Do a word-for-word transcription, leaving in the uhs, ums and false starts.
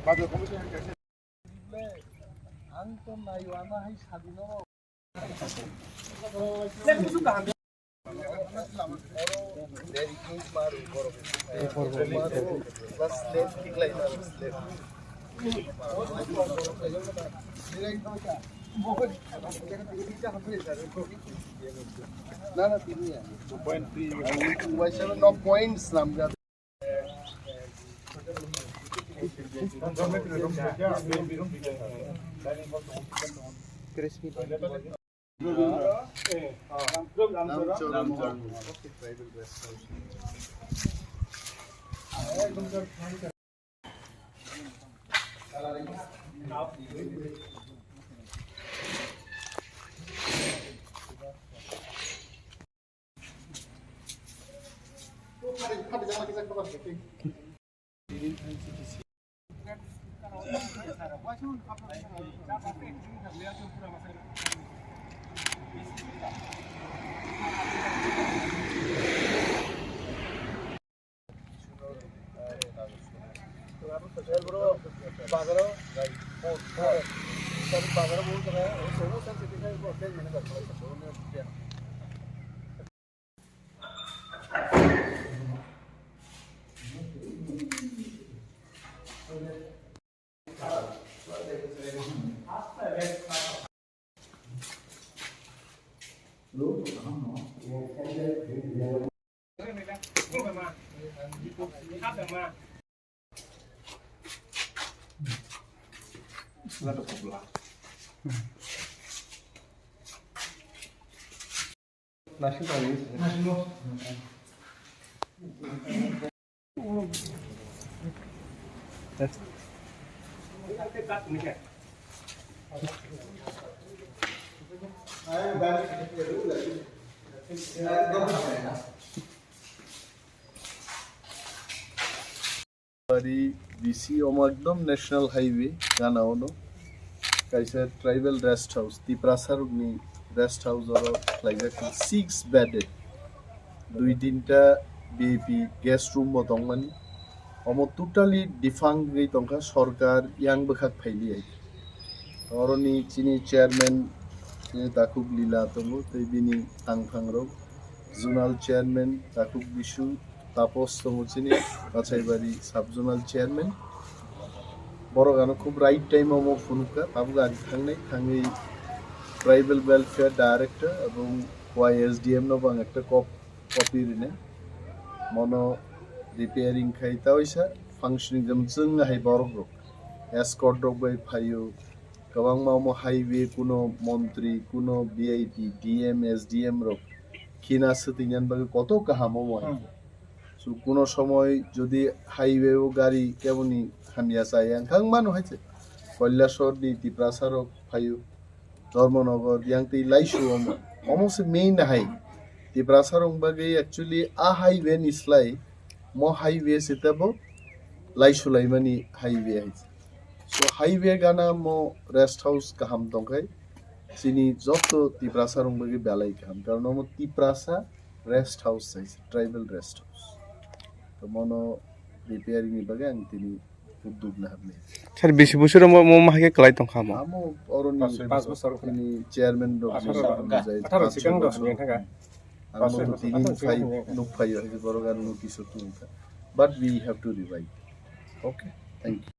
No points, namjak. Bari bisi omo ekdom national highway gana ono kaisa tribal rest house, Tiprasa rokni rest house oro khlaijak six bedded, dui tinta V I P guest room bo tongmani. Omo totally defunct wngwi tongkha, sorkar yang bwkhak phailiya. Oroni chini chairman chini Takhuk Lila tongo tei bini tangphang rok, zonal chairman Takhuk Bisu, Tapos tongo chini Kachaibari sub zonal chairman. Borok ano khub right time o omo phunukha, tabuk ang thangnai, thangwi tribal welfare director ebong Y S D M no bo ang ekta kop copy rine. Mono repairing khai ta oisa functioning jemsung hai borok rok. Escort rok bai phaio. Kwbangma omo highway kuno montri, kuno V I P, D M, S D M rok khina swtwinani bagwi koto kaham omo hai. Hmm. So kuno somoy jodi highway o gari keboni hamya chaya wngkha wng mano hai se. Kailasor ni Tiprasa rok phaio. Dharmanagar, yang tei Laisu omo. Omo se main hai. Tiprasa rok bagwi actually a highway ni slai mo highway se tebo Laisu laimani highway hai. So highway gana mo rest house kaham tongkhai. Chini joto Tiprasa rok bagwi belai kaham. Karon omo Tiprasa rest house hai, tribal rest house. To mono repairing ni bagwi ang tini uddog na hamni. Sir, bisi bosor mo, mo ma hai khe kwlai tongkha mo? Amo oroni pas bosor tini chairman rok atharo, ni atharo pas sikang bosor. Rok ni thaka. Amo tini phai nuk phai yo, borok ano kisu tungkha. But we have to revive. Okay, thank you.